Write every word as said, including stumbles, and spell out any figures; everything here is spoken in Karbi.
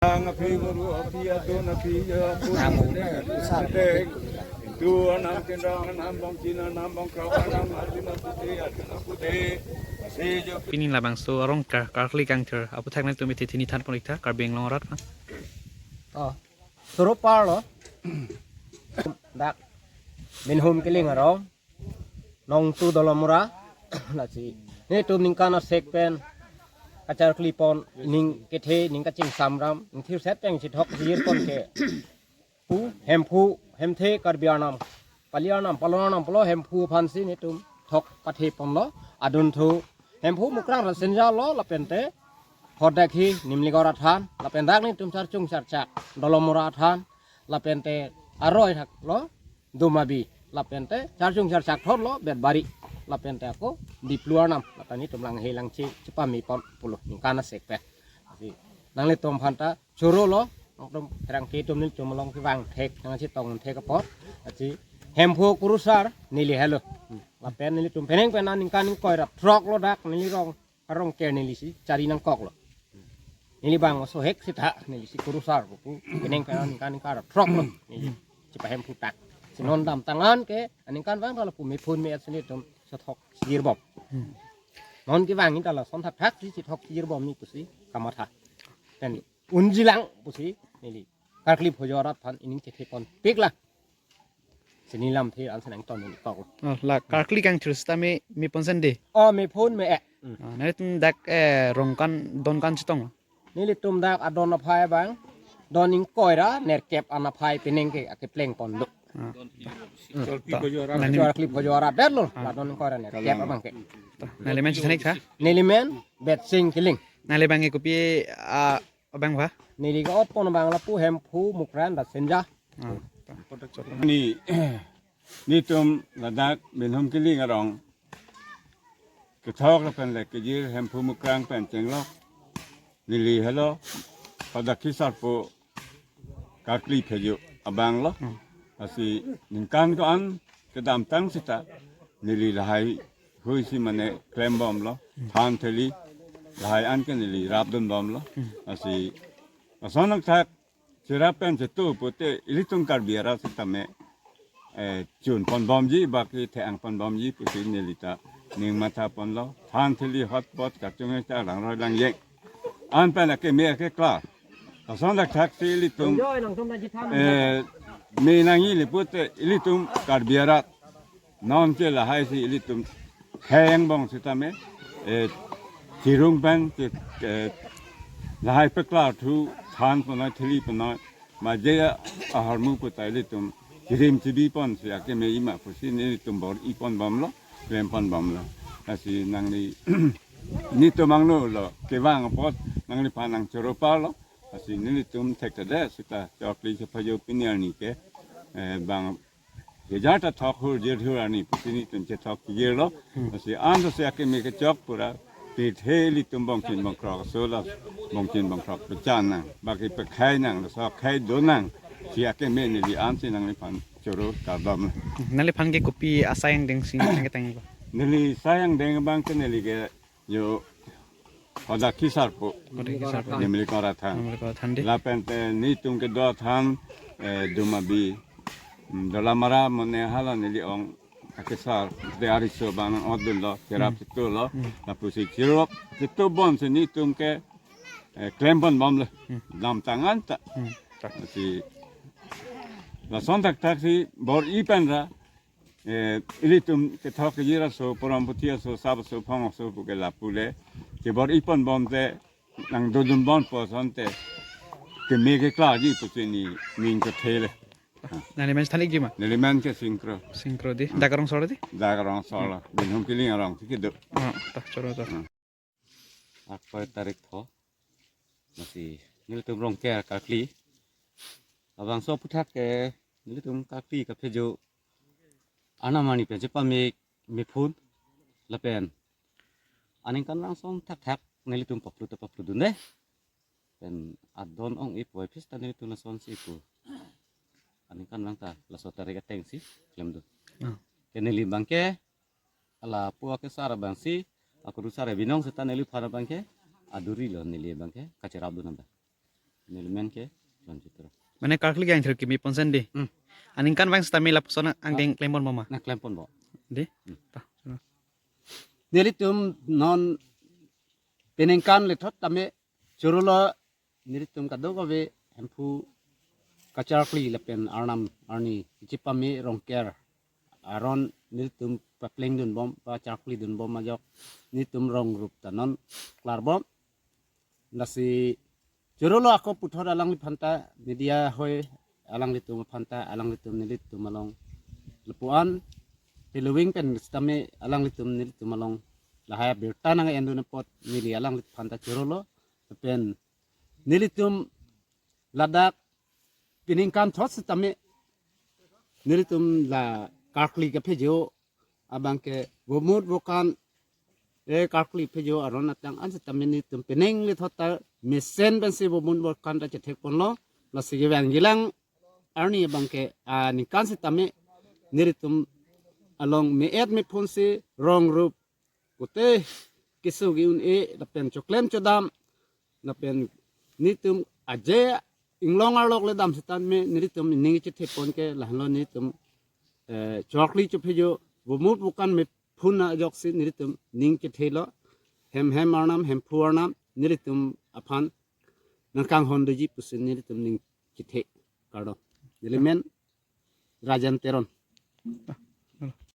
Ang api guru api atun api ya apu. Namu. Sate. Tu anam kendang anam bangchin anam bangkrok anam arjuna pute arjuna pute. Sejo. Pini labangso arong kar karkli kangthir aputhak nangtum iti thini than pon ik tha Karbi Anglong arat aphan. Oh. Suru parlo. Dak. Binhum Kiling arong. Nongtu Dolamara. Lasi. Netum ningkan asek pen. Kacharkli pon ning kethe ning kaching samram. Ning thir set pen chithok hir pon ke. Pu, Hemphu, Hemthe Karbi Arnam. Pali Arnam, Palon Arnam, Palo Hemphu aphansi netum thok pathe ponlo. Adunthu Hemphu Mukrang Rasinja lo lapente. Hodak hi Nimligor athan, lapen dak netum Charchung Charchak, Dolamara athan, lapente aroi thak lo, Dumabi, lapente Charchung Charchak thot lo, Betbari, lapente ako, Diplu Arnam, lata netum Langhe Langche, chepame pon pulo, ningkan asek pen. Lasi, nanglitum aphanta, choro lo, nangtum pherangke atum nelitum along kevang thek, nangchetong thek apot, lasi, Hemphu kurusar, neli helo. Lapen nelitum penang pen aningkan ingkoi ra throk lo dak, neli rong, arong ke neli si, chari nangkok lo. Neli bang sohek sita, neli si kurusar, pupu, penang pen aningkan ingkoi ra throk lo, neli, chepahemphu tak. Si non damtang an ke, aningkan vang ta lapu mephun me-et si netum, chethok, chijir bom. Non kevang ta lason thakthak si, chethok, chijir bom ni pusi, kamatha. Pen, unjilang pusi neli karkli phojo arat aphan ining chethe pon pik la. Sini lamthe an senang ton neli kok. Oh, la karkli kangthir sitame me pon sen de. Oh, mephun me-et. Hmm. Ah, nangtum dak, eh, rong kan don kan chetong. Nelitum dak adon aphai abang. Don ingkoi ra nerkep an aphai penang ke akepleng pon lo. Ah. Hmm. Karkli phojo arat. Nani Karkli phojo arat det lo. Ah. La don ingkoi ra nerkep abang ke. Nangli men chethan ik tha? Neli men Betsing Kiling. Nangli bang ke kopi, ah, abang ba? Neli ke-ot pon abang lapu Hemphu Mukrang Rasinja. Ah, ta. Ni, netum ladak Binhum Kiling arong. Kethok lapen le kejir Hemphu Mukrang pen chenglok. Neli helo, pada kisar po karkli phojo abang lo. Hmm. Lasi ningkan ko-an kedamtang sita neli lahai hui si mane klem bom lo. Hmm. Than theli lahai an ke neli rapdun bom lo. Hmm. Lasi lason nangthak cherap pen chetu pute ilitum Karbi arat sitame, eh, chun pon bomji, baki the-ang pon bomji pusi neli ta ning matha pon lo. Than theli hotpot kachung ta langroi langyeng. An pen akeme akeklar. Lason thakthak si ilitum, eh, me nangji le pute ilitum Karbi arat. Non ke lahai si ilitum khei angbong sitame, eh, chirung pen, che, eh, lahai peklar thu than ponoi theli ponoi. Maje ahormu puta ilitum chirim chibi pon si akeme ima pusi nelitum bor-i pon bom lo, klem pon bom lo. Lasi nangli netum angno lo, kevang apot nangliphan nangchoro parlo. Lasi nelitum thekthedet sita chokli chephajo pini arni ke, eh, bang kejar ta thok hur jir hur arni pusi netum chethok chijir lo. Hmm. Lasi an si akeme kechok pura pithe ilitum bongchin bongkrok so la bongchin bongkrok pechan nang. Baki pekhai nang, laso khei do nang. Si akeme neli an si nangliphan choro kardom. Nangliphan ke kopi asai angdeng si nangketang ba? Neli sai angdeng abang ke neli ke yo hodak kisar po. Hodak kisar po. Nimligor athan. Nimligor athan de. Lapen te netum kedo athan, eh, Dumabi. Mm, Dolamara mane hala neli ong akesar de ariso bang nang-otdun lo, cherap Hmm. chetu lo. Hmm. Lapusi cherap chetu bom si netum ke, eh, klem pon bom le. Hmm. Damtang an ta. Hmm. Ta. Si lason thakthak si bor-i pen ra, eh, ilitum kethok kejir aso, porom puthi aso, sap aso, phong aso puke lapu le. Kebor-i pon bom te nangdodun bompo asonte keme keklarji pusi nening kethe le. Nangli men than ikji ma? Neli men ke Singkro. Singkro di. Dak arong solo di? Dak arong solo. Binhum Kiling arong si kedo. Ah, ta choro ta. Hmm. Akoi tarik tho. Lasi nelitum Rongker karkli. Labangso aputhak ke nelitum karkli kaphejo anam arni pen chepame mephun lapen aningkanvang ason thakthak nelitum paplu ta paplu dun de. Pen adon ong-e pu aphis ta nelitum lason si pu. Aningkanvang ta laso tarik ateng si klemdun. Ah. Ke neli abang ke ala pu akesar abang si, akurusar abinong seta neliphan abang ke aduri lo neli abang ke kacherapdun abang. Nelimen ke John Chitro. Mane karkli gang thir kimi ponsen di. Hmm. Aningkan vang sitame lapuson angdeng klembon mama. Na klempon bo. Di. Hmm. Ta. Nelitum non peningkan lethot tame chorolo nelitum kadokave Hemphu kacharkli lapen arnam arni kachepame Rongker aron nelitum paplengdun bom pacharkli dun bom ajok nelitum rong rup ta non klar bom. Lasi chorolo ako puthot alangliphan ta media hoi alanglitum aphan ta alanglitum nelitum along lapuan heluwing pen sitame alanglitum nelitum along lahai abirta nang-endun apot neli alangliphan ta chorolo lapen nelitum ladak peningkan thot sitame nelitum la karkli kaphejo abang ke vomut vokan e karkli phejo aron atang an sitame nelitum penang lethot ta mesen pensi vomut vokan ta chethekponlo. Lasi kevang jilang arni abang ke aningkan sitame nelitum along me-et mephun si rong rup kote keso ke-un-e lapen choklem chodam lapen nelitum aje inglong arlok le dam sitame nelitum ning chethepon ke lahenlo nelitum eh, chokli chophejo vomut vokan mephun ajoksi nelitum ning chethelo. Hem hem arnam Hemphu arnam nelitum aphan nangkanghon doji pusi nelitum ning chethe. Kardom. Nelimen Rajan Teron.